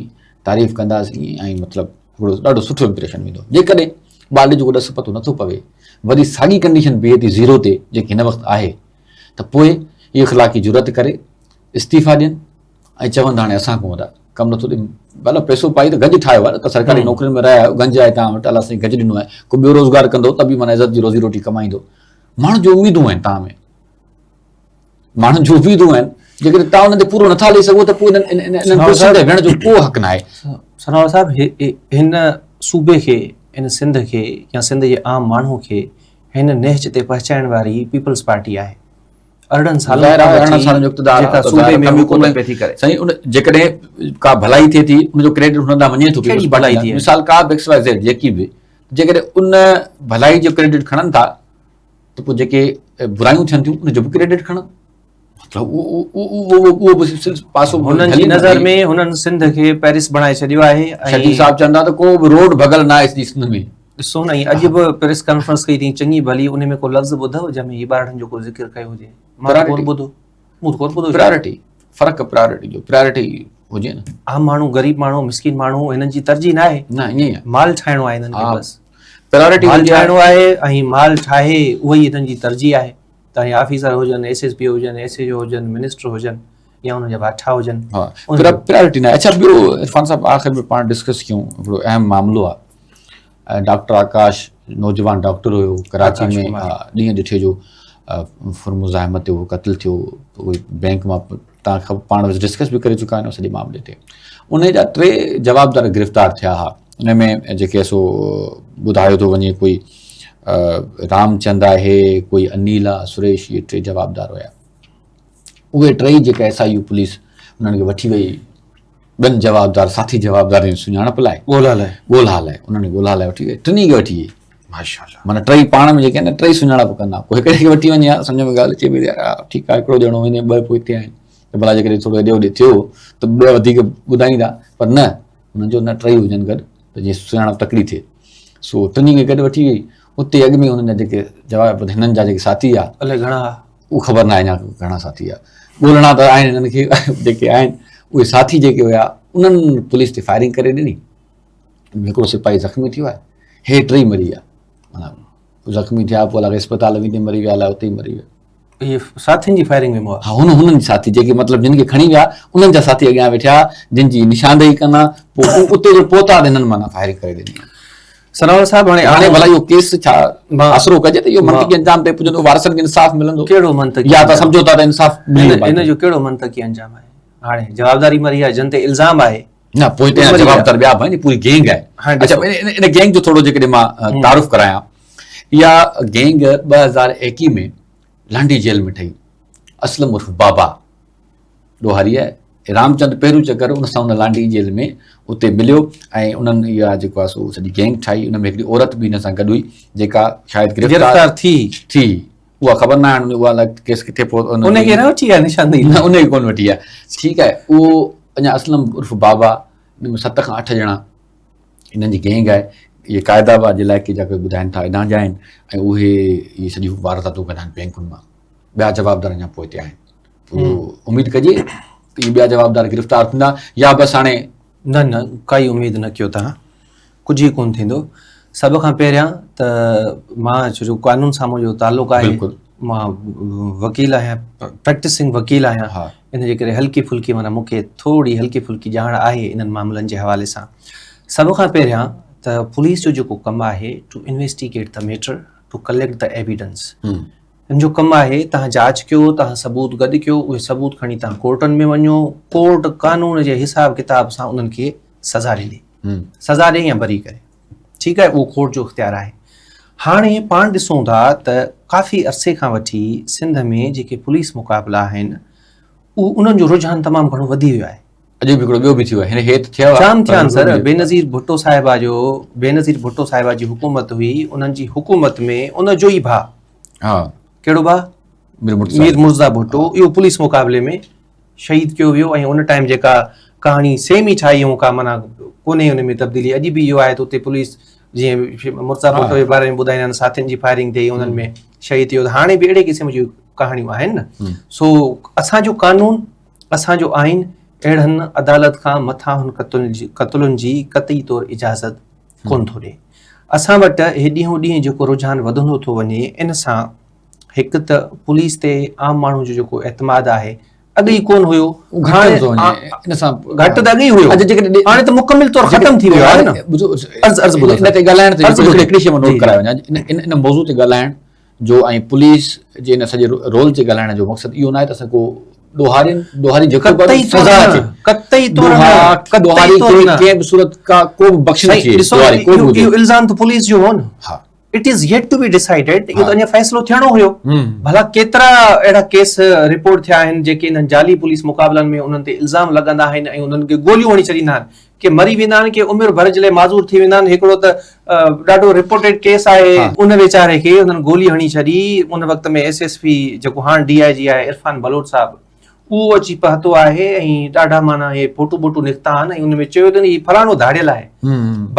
تعريف ڪنداسين ۽ مطلب هڪڙو ڏاڍو سٺو امپريشن ويندو جيڪڏهن ٻالي جو ڏس پتو نٿو پوي وري ساڳي ڪنڊيشن بيهي ٿي زيرو تي جيڪي هن وقت آهي ته پوء اهي اخلاقي جرئت ڪري استعيفا ڏين ۽ چون ته هاڻي اسان کان وڏا ڪم نٿو ڏي ڀلا پئسو پائي ته گنج ٺاهيو آهي نه ته سرڪاري نوڪرين ۾ رهيا آهيو گنج آهي توهان وٽ الله سائين گنج ڏنو آهي ڪو ٻيو روزگار ڪندو ته به معنيٰ عزت جي روزي روٽي ڪمائيندو ماڻهن جون اميدون آهن توهان ۾ ماڻهن جون اميدون آهن جيڪڏهن توهان انهن تي پورو نٿا لهي سگهو ته پوء انهن انهن ڪرسين تي ويهڻ جو ڪو حق ناهي. سنوار صاحب هن صوبي کي هن سنڌ کي يا سنڌ جي عام ماڻهو کي هن نهج تي پهچائڻ واري پيپلز پارٽي آهي. ارڙهن سالن کان ارڙهن سالن جو اقتدار جيڪا صوبي ۾ حڪومت پئي ٿي ڪري. سائين ان جيڪڏهن ڪا ڀلائي ٿئي ٿي ان جو ڪريڊٽ هن ڏانهن وڃي ٿو ڪهڙي ڀلائي ٿي مثال ڪا به ايڪس واء زيڊ جيڪي به جيڪڏهن ان ڀلائي جو ڪريڊٽ کڻن ٿا ته پوء جيڪي برايون ٿين ٿيون ان جو به ڪريڊٽ کڻن مطلب اهو به پاسو هنن جي نظر ۾ هنن سنڌ کي پيرس بڻائي ڇڏيو آهي ۽ شريف صاحب چوندا ته ڪو به روڊ ڀڳل نه آهي سڄي سنڌ ۾. ڏسو نه اڄ به پريس ڪانفرنس ڪئي اٿئي چڱي ڀلي ان ۾ ڪو لفظ ٻڌو جنهن ۾ هي ٻارڙن جو ڪو ذڪر ڪيو هجي؟ مان ته ڪونه ٻڌو، مون ته ڪونه ٻڌو. پرائرٽي فرق پرائرٽي جو پرائرٽي هجي نه. عام ماڻهو، غريب ماڻهو، مسڪين ماڻهو هنن جي ترجيح نه آهي. نه ائين ئي آهي. مال ٺاهڻو آهي هنن کي بس. پرائرٽي مال ٺاهڻو آهي ۽ مال ٺاهي اهو ئي هنن جي ترجيح آهي. تاهي آفيسر هجن، ايس ايس پي هجن، ايس ايچ او هجن، منسٽر هجن يا انهن جا واٺا هجن. ها پرائرٽي نه. اڇا ٻيو عرفان صاحب آخر ۾ پاڻ ڊسڪس ڪيون هڪڙو اهم معاملو آهي ڊاڪٽر آڪاش نوجوان ڊاڪٽر هيو ڪراچي ۾ ڏينهن ڏٺي جو ڦر مزاحمت تي هو قتل ٿيو بينڪ مان تان کان پاڻ ڊسڪس به ڪري چڪا آهيون سڄي معاملي تي ان جا ٽي جوابدار گرفتار ٿيا هئا ان ۾ جيڪي سو ٻڌايو ٿو وڃي ڪوئي رام چند آهي ڪوئي انيل آ سريش اهي ٽي جوابدار هيا اهي ٽئي جيڪا ايس I U police انهن کي وٺي وئي ٻن جوابدار ساٿي جوابدار جي سڃاڻپ لاء ڳولا لاء ڳولا لاء انهن کي ڳولا لاء وٺي وئي ٽنهي کي وٺي وئي ماشاءالله معنی ٽئي پاڻ ۾ جيڪي آهن ٽئي سڃاڻپ ڪندا پوء هڪڙي کي وٺي وڃي ها سمجھ ۾ ڳالهه اچي پئي يار ٺيڪ آهي هڪڙو ڄڻو وڃي ٻه پوء هتي آهن ته ڀلا جيڪڏهن ٿورو هيڏي هوڏي ٿيو ته ٻه وڌيڪ ٻڌائيندا پر نه هنن چيو نه ٽئي هجن گڏ ته جيئن سڃاڻپ تڪڙي ٿئي سو ٽنهي کي گڏ وٺي وئي اتي اڳ ۾ هنن جا جيڪي جواب هنن جا جيڪي ساٿي هئا الائي گهڻا هئا اهو خبر ناهي اڃا گهڻا ساٿي هئا ڳولڻا ته آهن هنن کي جيڪي آهن اهي ساٿي جيڪي هيا انهن پوليس تي فائرنگ ڪري ڏني هڪڙو سپاهي زخمي ٿي ويو آهي هي ٽئي مري ويا معنيٰ زخمي ٿيا پوء الائي اسپتال ويندي مري ويا الائي اتي ئي مري ويا اهي ساٿين جي فائرنگ ۾ مئا ها هن هنن جي ساٿي جيڪي مطلب جن کي کڻي ويا انهن جا ساٿي اڳيان ويٺا جن جي نشاندهي ڪندا پوء اتي جو پهتا ته هنن معنيٰ فائرنگ ڪري ڏني سناور صاحب هاڻي هاڻي ڀلا اهو ڪيس ڇا آسرو ڪجي ته اهو منطقي انجام تي پڄندو وارثن کي انصاف ملندو ڪهڙو منطقي يا ته سمجهو ٿا ته انصاف ان جو ڪهڙو منطقي انجام آهي هاڻي جوابداري مري آهي جن تي الزام آهي نه پوء ته جوابدار ٻيا به آهن پوري گينگ آهي اڇا ان گينگ جو ٿورو جيڪڏهن مان تعارف ڪرايان اها گينگ 2021 ۾ لانڍي جيل ۾ ٺهي اسلم عرف بابا ڏوهاري آهي رامچند پهريون چڪر ان سان ان لانڍي جيل ۾ اتي مليو ۽ انهن اها جيڪو آهي سو سڄي گينگ ٺاهي ان ۾ هڪڙي عورت به هن سان گڏ هئي جيڪا شايد گرفتار ٿي ٿي اها خبر نه آهي اها الائي ڪيس ڪٿي پهتو ان کي نه وٺي آيا نشاندهي نه ان کي ڪونه وٺي آيا ٺيڪ آهي اهو اڃا اسلم عرف بابا ان ۾ 7 کان 8 ڄڻا انهن جي گينگ آهي اهي قائد آباد جي علائقي جا ڪوئي ٻڌائن ٿا هيڏانهن جا آهن ۽ اهي اهي سڄيون وارداتون ڪندا آهن بينڪن مان ٻيا جوابدار اڃا پوئتي آهن پوء اميد ڪجي ته اهي ٻيا جوابدار گرفتار ٿيندا يا بس هاڻي نه نه ڪائي اميد نه ڪيو تهان ڪجهه ئي ڪونه ٿيندو. سڀ کان پهريان ته مان ڇو جو قانون سان منهنجو تعلق آهي مان وڪيل آهيان پريڪٽسنگ وڪيل آهيان ان جي ڪري هلڪي ڦلڪي معنيٰ مون کي ٿوري هلڪي ڦلڪي ڄاڻ آهي انهن معاملن جي حوالي سان. سڀ کان پهريان ته پوليس جو جيڪو ڪم آهي to investigate the matter to collect the evidence ان جو ڪم آهي توهان جاچ ڪيو توهان ثبوت گڏ ڪيو اهي ثبوت کڻي توهان ڪورٽن ۾ وڃو ڪورٽ قانون جي حساب ڪتاب سان انهن کي سزا ڏيندي سزا ڏي يا بري ڪري ٺيڪ آهي اهو ڪورٽ جو اختيار آهي هاڻي پاڻ ڏسون ٿا ته ڪافي عرصي کان وٺي سنڌ ۾ جيڪي پوليس مقابلا آهن اهو انهن جو رجحان تمام گهڻو وڌي ويو آهي اڄ به هڪڙو ٻيو به ٿيو آهي هن هيت ٿيا جام ٿيا آهن سر بينظير ڀٽو صاحبه جو بينظير ڀٽو صاحبه جي حڪومت هئي انهن جي حڪومت ۾ ان جو ئي ڀاء ها ڪهڙو ڀاء مير مرتضيٰ ڀٽو اهو پوليس مقابلي ۾ شهيد ڪيو ويو ۽ ان ٽائيم جيڪا ڪهاڻي سيم ئي ٺاهي هئون ڪا معنيٰ ڪونهي ان ۾ تبديلي اڄ به اهو آهي ته اتي پوليس جيئن مرتضيٰ ڀٽو جي باري ۾ ٻڌائيندا آهن ساٿين جي فائرنگ ٿي انهن ۾ شهيد ٿي ويو هاڻي به اهڙي قسم جون ڪهاڻيون آهن نه سو اسان جو قانون اسان جو آئين اهڙن عدالت کان مٿانهن قتلن جي قطعي طور اجازت ڪونه ٿو ڏئي. اسان وٽ هي ڏينهون ڏينهن جيڪو رجحان وڌندو ٿو وڃي ان سان هڪ ته پوليس تي عام ماڻهو جو جيڪو اعتماد آهي اڳ ئي ڪونه هيو گهٽ ته اڳ ئي هيو هاڻي ته مڪمل طور ختم ٿي ويو آهي نه. عرض عرض ٻڌو ان تي ڳالهائڻ تي هڪڙي شيء مان نوٽ ڪرائي وڃان ان موضوع تي ڳالهائڻ جو ۽ پوليس جي ان سڄي رول تي ڳالهائڻ جو مقصد اهو ناهي ته اسان ڪو ڏوهارين ڏوهاري جيڪو به سزا اچي قطعي طور نه ڏوهاري کي ڪنهن به صورت کا ڪو به بخش نه ٿئي ڏوهاري ڪو به اهو الزام ته پوليس جو هو نه ها it is yet to be decided اهو ته اڃا فيصلو ٿيڻو هيو ڀلا ڪيترا اهڙا ڪيس رپورٽ ٿيا آهن جيڪي انهن جعلي پوليس مقابلن ۾ انهن تي الزام لڳندا آهن ۽ انهن کي گوليون هڻي ڇڏيندا آهن ڪي مري ويندا آهن ڪي عمر ڀر جي لاء معذور ٿي ويندا آهن هڪڙو ته ڏاڍو رپورٽيڊ ڪيس آهي ان ويچاري کي انهن گولي هڻي ڇڏي ان وقت ۾ ايس ايس پي جيڪو هاڻ ڊي I جي آهي عرفان بلوچ صاحب اهو اچي پهتو آهي ۽ ڏاڍا معنيٰ اهي فوٽو بوٽو نڪتا آهن ۽ ان ۾ چيو اٿن هي فلاڻو ڌاڙيل آهي.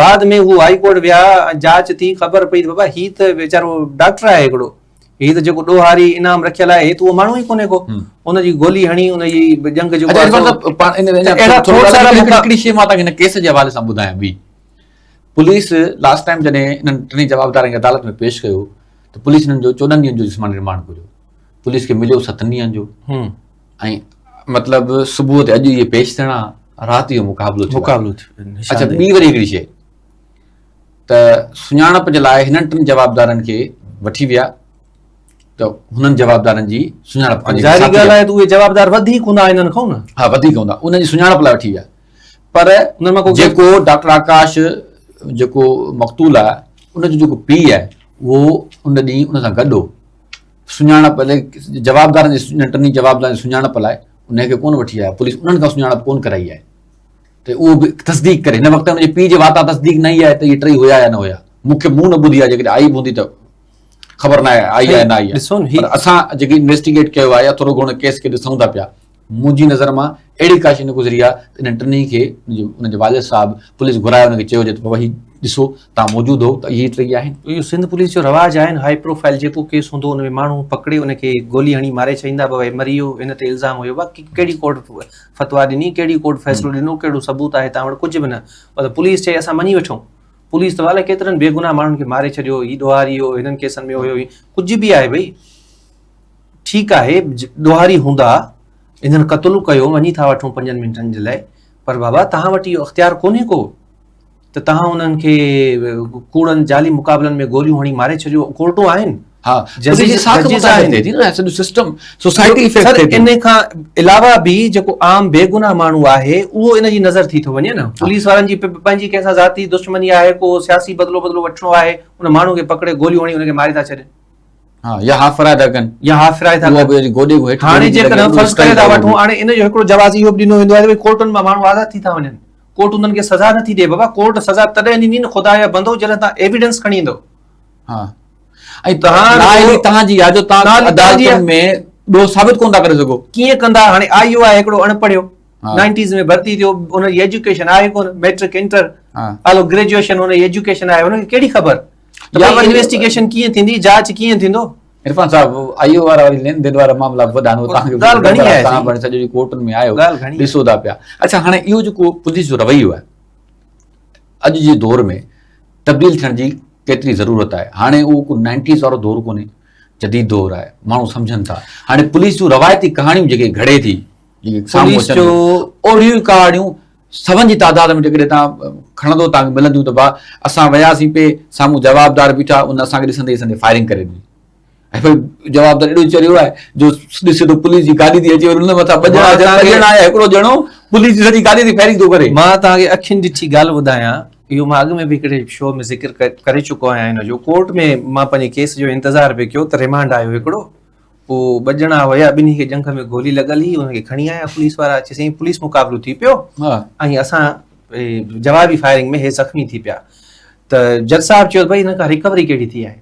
بعد ۾ هو هائي ڪورٽ ويا جاچ ٿي خبر پئي ته بابا هي ته ويچارو ڊاڪٽر آهي هڪڙو هي ته جيڪو ڏوهاري انعام رکيل آهي هي ته اهو ماڻهو ئي ڪونهي ڪو ان جي گولي هڻي ان جي ڄنگهه جو هڪڙي شيء مان توهان کي هن ڪيس جي حوالي سان ٻڌايان ٻي پوليس لاسٽ ٽائيم جڏهن انهن ٽنهي جوابدارن کي عدالت ۾ پيش ڪيو ته پوليس انهن جو 14 ڏينهن جو جسماني رمانڊ گهريو پوليس کي مليو ستن ڏينهن جو ۽ مطلب صبح تي اڄ اهي پيش ٿيڻا رات اهو مقابلو ٿيو مقابلو ٿيو اچھا ٻي وري هڪڙي شيء ته سڃاڻپ جي لاء هنن ٽن جوابدارن کي وٺي ويا ته هنن جوابدارن جي سڃاڻپ ظاهري ڳالهه آهي ته اهي جوابدار وڌيڪ هوندا هنن کان نه ها وڌيڪ هوندا انهن جي سڃاڻپ لاء وٺي ويا پر انهن مان جيڪو ڊاڪٽر آڪاش جيڪو مقتول آهي ان جو جيڪو پيء آهي اهو ان ڏينهن ان سان گڏ هو سڃاڻپ جوابدارن جي ٽنهي جوابدارن جي سڃاڻپ لاء ان کي ڪونه وٺي آيا پوليس انهن کان سڃاڻپ ڪونه ڪرائي آهي ته اهو به تصديق ڪري هن وقت ان جي پيء جي واتان تصديق نه آئي آهي ته اهي ٽئي هيا يا نه هيا مون کي مون نه ٻڌي آهي جيڪڏهن آئي به هوندي ته خبر نه آهي آئي آهي نه آئي آهي پر اسان جيڪي انويسٽيگيٽ ڪيو آهي يا ٿورو گهڻو ڪيس کي ڏسون ٿا پيا منهنجي نظر مان اهڙي ڪا شيء نه گذري آهي ته انهن ٽنهي کي انهن جي والد صاحب پوليس گهرائي انهن کي چيو هجي ته بابا هي ڏسو توهان موجود هو ته اهي ٽئي آهن. اهو سنڌ پوليس جو رواج آهي نه هائي پروفائيل جيڪو ڪيس هوندو ان ۾ ماڻهو پڪڙي ان کي گولي هڻي ماري ڇڏيندا بابا هي مري ويو هن تي الزام هيو باقي ڪهڙي ڪورٽ فتويٰ ڏني ڪهڙي ڪورٽ فيصلو ڏنو ڪهڙو ثبوت آهي توهان وٽ ڪجهه به نه پر پوليس چئي اسان مڃي وٺون پوليس ته الائي ڪيترن بيگناهه ماڻهن کي ماري ڇڏيو هي ڏوهاري هو هنن ڪيسن ۾ هيو ڪجهه به آهي ڀئي ٺيڪ آهي ڏوهاري هوندا انهن قتل ڪيو وڃي ٿا وٺون پنجن منٽن جي لاء پر بابا توهان وٽ اهو اختيار ڪونهي ڪو ته توهان انهن کي ڪوڙن جعلي مقابلن ۾ گوليون هڻي ماري ڇڏيو ڪورٽون آهن ها ججز ساک متاثر ٿئي ٿي نه سڄو سسٽم سوسائٽي افيڪٽ ٿئي ٿي ان کان علاوه به جيڪو عام بيگناهه ماڻهو آهي اهو ان جي نظر ٿي ٿو وڃي نه پوليس وارن جي پنهنجي ڪنهن سان ذاتي دشمني آهي ڪو سياسي بدلو بدلو وٺڻو آهي ان ماڻهو کي پڪڙي گوليون هڻي ان کي ماري ٿا ڇڏين ها يا هاف فرائي ٿا ڪن يا هاف فرائي ٿا ڪن اهو گوڏي کان هيٺ هاڻي جيڪڏهن فرض ڪري ٿا وٺون هاڻي ان جو هڪڙو جواز اهو به ڏنو ويندو آهي ته ڀئي ڪورٽن مان ماڻهو آزاد ٿي ٿا وڃن ڪورٽ انهن کي سزا نٿي ڏئي بابا ڪورٽ سزا تڏهن ڏيندي نه خدا جا بندو جڏهن توهان ايويڊنس کڻي ايندو ها ۽ توهان نااهلي توهان جي آهي جو توهان عدالتن ۾ ڏوهه ثابت ڪونه ٿا ڪري سگهو ڪيئن ڪندا هاڻي آئي او آهي هڪڙو اڻ پڙهيو نائنٽيز ۾ ڀرتي ٿيو ان جي ايجوڪيشن آهي ڪونه ميٽرڪ انٽر هلو گريجوئيشن ان جي ايجوڪيشن آهي ان کي ڪهڙي خبر ته ڀئي انويسٽيگيشن ڪيئن ٿيندي جاچ ڪيئن ٿيندو. عرفان صاحب آئي او وارا وري لين دين وارا معاملا به وڏا آهن توهان کي ڳالهه گهڻي آهي توهان پاڻ سڄو ڏينهن ڪورٽن ۾ آهيو ڏسو ٿا پيا اڇا هاڻي اهو جيڪو پوليس جو رويو آهي اڄ جي دور ۾ تبديل ٿيڻ جي ڪيتري ضرورت آهي هاڻي اهو ڪو نائنٽيز وارو دور ڪونهي جديد دور آهي ماڻهو سمجهن ٿا هاڻي پوليس جون روايتي ڪهاڻيون جيڪي گهڙي ٿي جيڪي سامهون اچن اهڙيون ڪهاڻيون سون جي تعداد ۾ جيڪڏهن توهان کڻندو توهان کي ملنديون ته ڀاء اسان وياسين پئي سامهون جوابدار بيٺا ان اسان کي ڏسندي ئي اسان تي فائرنگ ڪري ڏني ۽ ڀئي جوابدار ايڏو چريو آهي جو ڏسي ٿو پوليس جي گاڏي ٿي اچي وري ان مٿان ٻه ڄڻا ٻه ڄڻا آيا هڪڙو ڄڻو پوليس جي سڄي گاڏي تي فائرنگ ٿو ڪري. مان توهان کي اکين ڏٺي ڳالهه ٻڌايان اهو مان اڳ ۾ به هڪڙي شو ۾ ذڪر ڪري چڪو آهيان ان جو ڪورٽ ۾ مان پنهنجي ڪيس جو انتظار پئي ڪيو ته ريمانڊ آيو هڪڙو پوء ٻه ڄڻا هيا ٻنهي کي ڄنگهه ۾ گولي لڳل هئي انهن کي کڻي آيا پوليس وارا اچي سائين پوليس مقابلو ٿي پيو ۽ اسان جوابي فائرنگ ۾ هي زخمي ٿي پيا ته جج صاحب چيو ڀئي هن کان ريڪوري ڪهڙي ٿي آهي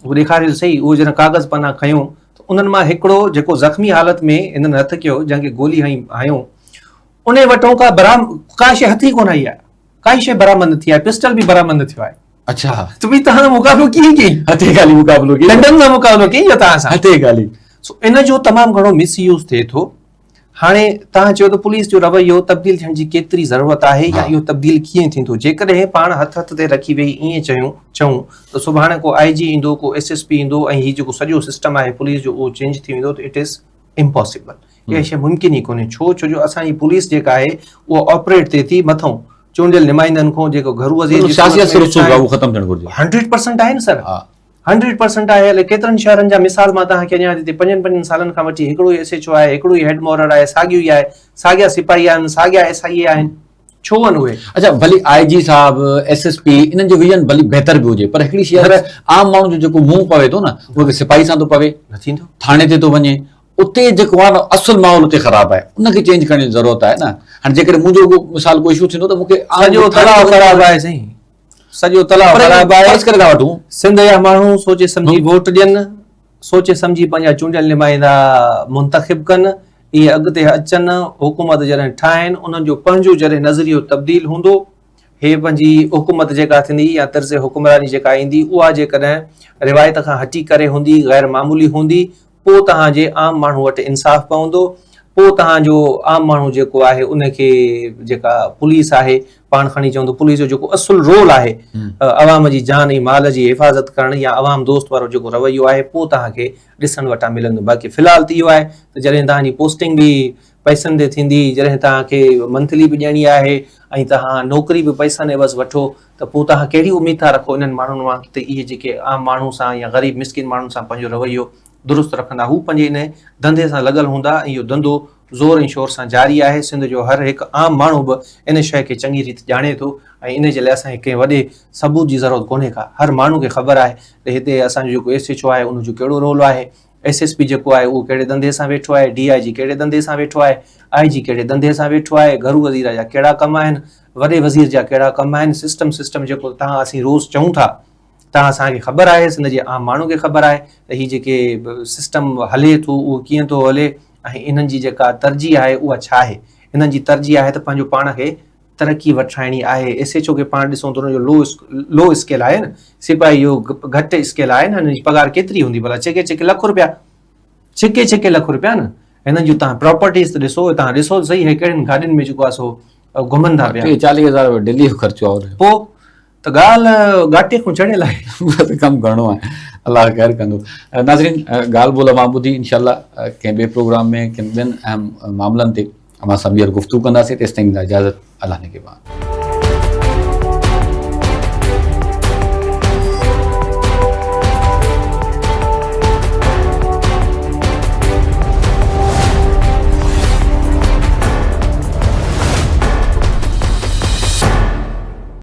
هو ڏيکاريو صحيح اهو جڏهن ڪاغذ پنا کنيو ته انهن مان هڪڙو جيڪو زخمي حالت ۾ هنن هٿ ڪيو جنهن کي گولي هنئي هنيو ان وٽون ڪا برام ڪا شيء هٿ ئي ڪونه آئي آهي ڪائي شيء برآمد نه ٿي آهي پسٽل به برآمد نه ٿيو آهي. اڇا. ته ڀئي توهان مقابلو ڪيئن ڪيئي؟ هٿين خالي مقابلو ڪيئي؟ ڏنڊن سان مقابلو ڪيئي يا توهان سان؟ هٿين خالي. سو ان جو تمام گهڻو مس يوز ٿئي ٿو. هاڻي توهان چيو ته پوليس جو رويو تبديل ٿيڻ جي ڪيتري ضرورت آهي يا اهو تبديل ڪيئن ٿيندو؟ جيڪڏهن پاڻ هٿ هٿ تي رکي ويهي ائين چيون چئون ته سڀاڻي ڪو آء جي ايندو ڪو ايس ايس پي ايندو ۽ هي جيڪو سڄو سسٽم آهي پوليس جو اهو چينج ٿي ويندو ته it is impossible اها شيء ممڪن ئي ڪونهي ڇو ڇو جو اسان جي پوليس جيڪا آهي اها آپريٽ ٿئي ٿي مٿئون چونڊيل نمائندن کان جيڪو گهرو وزير جي سياسي اثر رسوخ آهي اهو ختم ٿيڻ گهرجي. 100% آهي نه سر 100% آهي الائي ڪيترن شهرن جا مثال مان توهان کي ڏيان جتي پنجن پنجن سالن کان وٺي هڪڙو ئي ايس ايڇ او آهي هڪڙو ئي هيڊ مورر آهي ساڳيو ئي آهي ساڳيا سپاهي آهن ساڳيا ايس I اي آهن ڇو آهن اهي؟ اڇا ڀلي آء جي صاحب ايس ايس پي انهن جو ويزن ڀلي بهتر به هجي پر هڪڙي شيء آهي ته عام ماڻهو جو جيڪو منهن پوي ٿو نه اهو هڪ سپاهي سان ٿو پوي نه ٿيندو ٿاڻي تي ٿو وڃي اتي جيڪو آهي نه اصل ماحول اتي خراب آهي ان کي چينج ڪرڻ جي ضرورت آهي نه هاڻي جيڪڏهن منهنجو ڪو مثال ڪو اشو ٿيندو ته مون کي سڄو تلاء خراب آهي سائين سڄو تلاء خراب آهي فرض ڪري ٿا وٺون سنڌ جا ماڻهو سوچي سمجهي ووٽ ڏين سوچي سمجهي پنهنجا چونڊيل نمائندا منتخب ڪن اهي اڳتي اچن، حڪومت جڏهن ٺاهين، انهن جو پنهنجو جڏهن نظريو تبديل هوندو، هي پنهنجي حڪومت جيڪا ٿيندي يا طرز حڪمراني جيڪا ايندي، اها جيڪڏهن روايت کان هٽي ڪري هوندي، غير معمولي هوندي، پوء توهان جي عام ماڻهو وٽ انصاف پوندو، پوء توهان جو عام ماڻهو جيڪو آهي ان کي جيڪا پوليس آهي پاڻ کڻي چوندو پوليس جو جيڪو اصل رول آهي عوام جي جان ۽ مال جي حفاظت ڪرڻ يا عوام دوست وارو جيڪو رويو آهي پوء توهان کي ڏسڻ وٽان ملندو. باقي في الحال ته اهو آهي ته جڏهن توهان جي پوسٽنگ به پئسن تي ٿيندي، جڏهن توهان کي منٿلي به ڏيڻي آهي ۽ توهان نوڪري به پئسن عيوض وٺو ته پوء توهان ڪهڙي اميد ٿا رکو انهن ماڻهن مان ته اهي جيڪي عام ماڻهو سان يا غريب مسڪين ماڻهن سان پنهنجو رويو درست رکندا. هو پنهنجي انهي ڌنڌي سان لڳل هوندا ۽ اهو ڌنڌو زور ۽ شور سان جاري آهي. سنڌ جو هر هڪ عام ماڻهو به ان شيء کي چڱي ريت ڄاڻي ٿو ۽ انهي جي لاء اسان کي ڪنهن وڏي ثبوت جي ضرورت ڪونهي ڪا. هر ماڻهو کي خبر آهي ته هتي اسان جو جيڪو ايس ايڇ او آهي ان جو ڪهڙو رول آهي، ايس ايس پي جيڪو آهي اهو ڪهڙي ڌنڌي سان ويٺو آهي، ڊي I جي ڪهڙي ڌنڌي سان ويٺو آهي، آء جي ڪهڙي ڌنڌي سان ويٺو آهي، گهرو وزير جا ڪهڙا ڪم آهن، وڏي وزير جا ڪهڙا ڪم آهن، سسٽم سسٽم جيڪو توهان اسين روز چئون ٿا توهان اسان کي خبر آهي، سنڌ جي عام ماڻهو کي خبر آهي ته هي جيڪي سسٽم هلي ٿو اهو ڪيئن ٿو هلي ۽ انهن جي جيڪا ترجيح آهي اها ڇا آهي. انهن جي ترجيح آهي ته پنهنجو پاڻ کي ترقي وٺرائڻي آهي. ايس ايڇ او کي پاڻ ڏسون ته ان جو لو اسڪيل آهي نه، سپاهي جو گهٽ اسڪيل آهي نه، هن جي پگهار ڪيتري هوندي ڀلا ڇڪي ڇڪي لک روپيا، ڇڪي ڇڪي لک روپيا نه. هنن جون تهان پراپرٽيز ته ڏسو، تهان ڏسو ته صحيح هي ڪهڙين گاڏين ۾ جيڪو آهي سو گهمن ٿا پيا. ٽيهه چاليهه هزار روپيا ڊيلي جو خرچو آهي ان جو. پوء ته ڳالهه ڳاٽي کان چڙهيل آهي. بس ڪم گهڻو آهي الله خير ڪندو. ناظرين ڳالهه ٻولهه اوهان ٻڌي انشاء الله ڪنهن ٻئي پروگرام ۾ ڪن ٻين اهم معاملن تي اوهان سان ٻيهر گفتگو ڪنداسين تيستائين اجازت الله نگهبان.